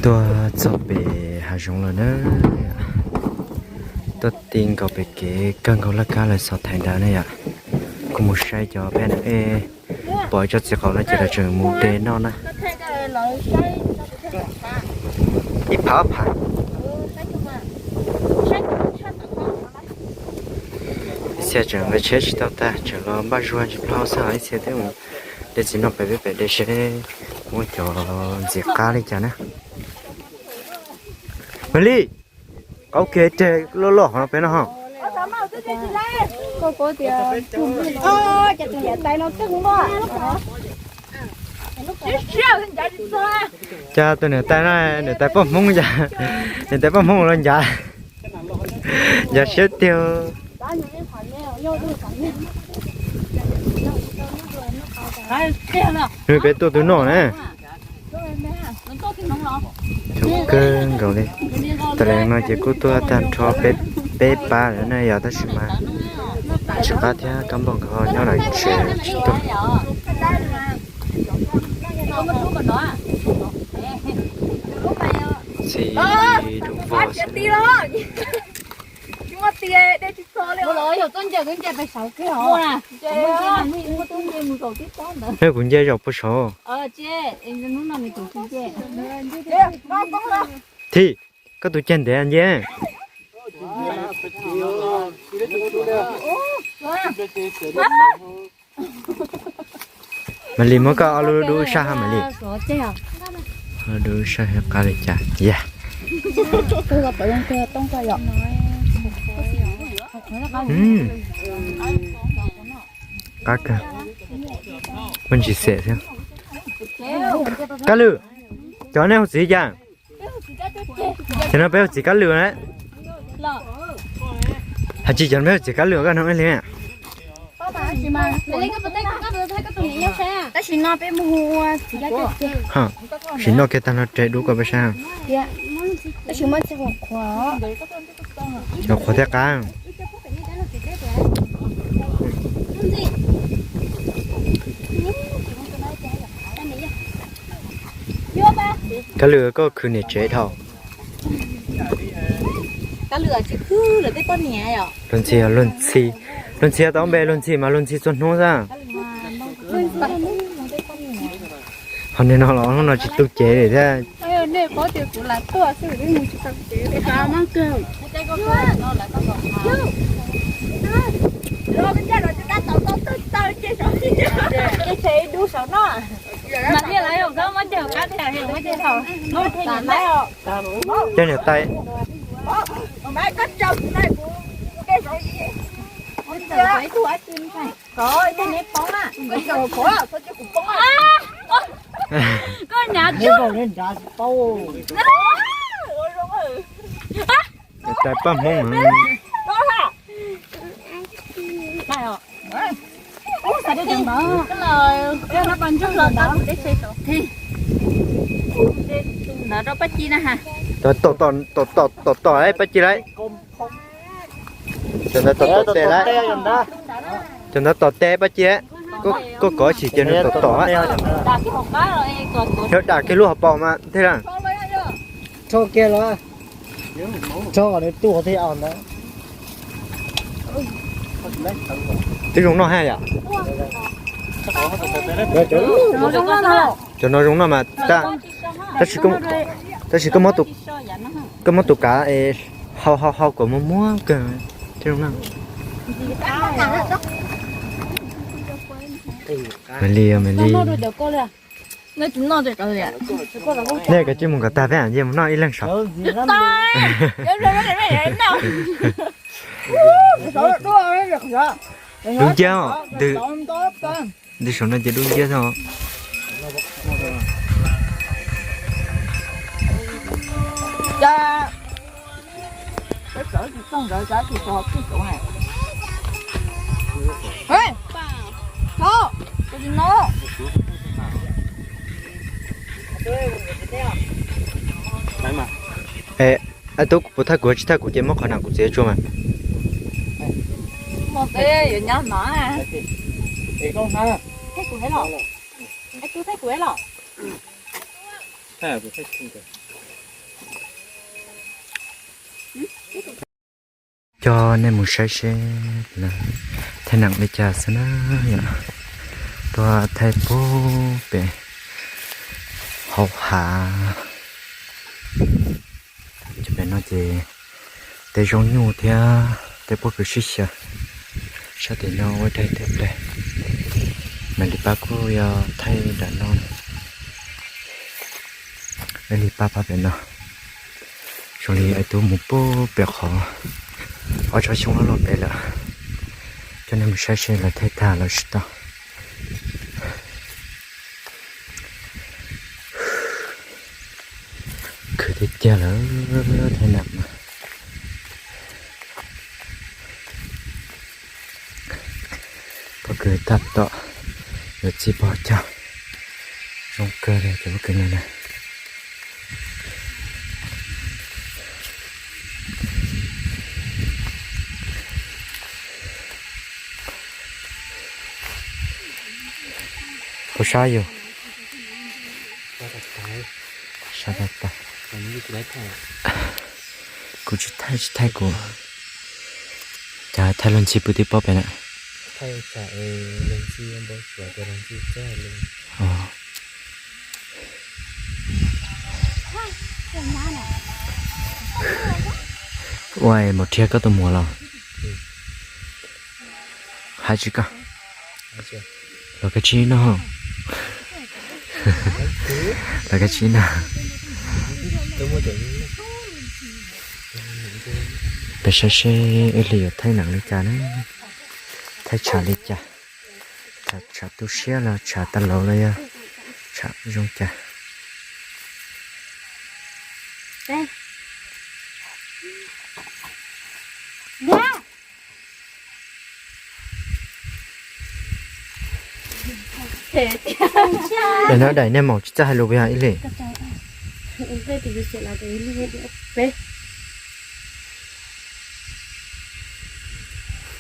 Tuaj txog pem hav zoov lawm na, tuaj ti nkaus pem kev kawg nkaus laj kab lawv xov thaiv ntawd na yom. Kuv mus saib cov peb na, pom ib tsob txiv qaub no ces lawv tseem mus de noj na. Ib phav ob phav. Ib txhia tseem lawv tsheb tsis tau tag, tseem los npaj zuag ntsis plaub xwb, ib txhia twb mus de txiv no pem peb pem de seb muaj cov ntxiv qab li cas na. Mas li, qaub kiag reg loj loj hov no peb no ho. Cas tus niam tais no, niam tais poj Hmoob, niam tais poj Hmoob los ncav, ncav siab tiag. Nws peb tuaj tus noj na. Zoo kawg nkaus li. Tas li no ces kuj tuaj tag nrho peb pab lawm na yom, tab sis mas tsis qab thiab, kab npauj nkawd ho nyob lawm tsev tsis tuaj. Txiv dub vog xwb. Yog kuv nce zaum puag saud. Thim, koj tus cag ntev nce. Mam li muab koj ob lub dub sab ha mam li. Dub sab qab li cas yam. Qab kawg. Muaj ntsis xem thiab. Kab lwm, cov nej hu txiv cas? Ces no peb hu txiv kab lwm na. Hais tsis cov no peb hu txiv kab lwm koj no li. Sim no kiag tag no reg dub koj peb saib. Cov qhuav thiab qab. Kab lwm koj khwv niam tsev dhau. Luag ntxhi, luag ntxhi, luag ntxhi tau npe luag ntxhi mas luag ntxhi txhua hnub xwb. Ho niag no los hnub no tsis tu cev li thiab. Coj niam tais. Niam tais paj Hmoob. Tom tom tom tom tom tom pab ci lawm. Cov ntawd tom tom tes lawm. Cov ntawd tom tes pab ci lawm. Koj kov sim ces nws tom tom. Yog dam kiag lub hauv paus mas thiaj li. Rho kiag los, rho kom nws tuaj thiaj os ntawd. Twb zoo noj thiab yom. Cov no zoo noj mas, tab sis, tab sis koj muab tus kav es hau hau hau kom muag muag kawg thiaj zoo noj. Mas li, mas li. Nej kav tsij mus kom tag peb mam nce mus noj ib leeg saud. Dub nciab os, ntws saum no ces dub nciab xwb os. Es, tub, kuv puas thaj kuv tsis thaj kuv ces muab qhov na kuv txiav tsuag mas. Coj nej mus saib seb thaij neem li cas xwb na yom. Tuaj thaij pug pem hauv hav. Cov pem no ces tej zoo nyuj thiab tej pob kws sib xyaw. Sab tim no ua daig tawm plaws. Mam li pab kuj yog thaij nram no. Mam li pab pab pem no. Zoo li es tub mus pub pem qhov ob tsob xyoob loj loj pem lawm. Coj nej mus saib seb lawv thaij tag los tsis tau. Khwv tiag tiag lawm, thaij neem mas. Pob kws tab tom yuav txi pog cog. Zoo kawg li cov pob kws no na. Puas sab yus? Sab tag tag. Kuv tsis thaij, tsis thaij kuv. Cas thaij luag ntxhi pw twb paub pem na. Ua mus rhiab koj tus muam los? Hais tsis koj. Los koj tsis noj. Los koj tsis noj. Peb saib seb ib hlis yuav thaij neem li cas na. Thaij tshav li cas? Tshav tu siab los tshav tag laus los yog tshav zoo cas? Daim no daim niag maum tsis txawj hais lus yog ib li.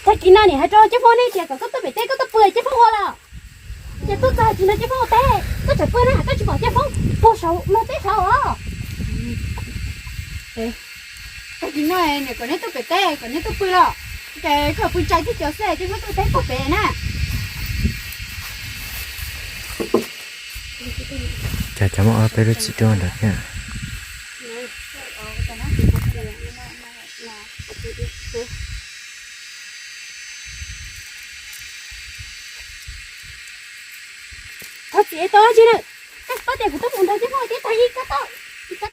Tag kis no niam hais rau Ceeb Foob ne tias kom koj tuaj pem teb koj tuaj pw, Ceeb Foob ua los? Ces tuaj txog tim no Ceeb Foob ua teb, koj tseem pw na, koj tsis pom Ceeb Foob puag saum no teb saud os. Tag kis no niam kom neb tuaj pem teb, kom neb tuaj pw los, ces koj pw ntshai tib co xwb, Ceeb Foob tuaj teb puag pem na. Cas cov muaj ob peb lub txiv duaj ntawd thiab. Thov txim tau dab tsi na? Koj paub tias kuv twb mus nrog Ceeb Foob ua teb tag ib kab toj.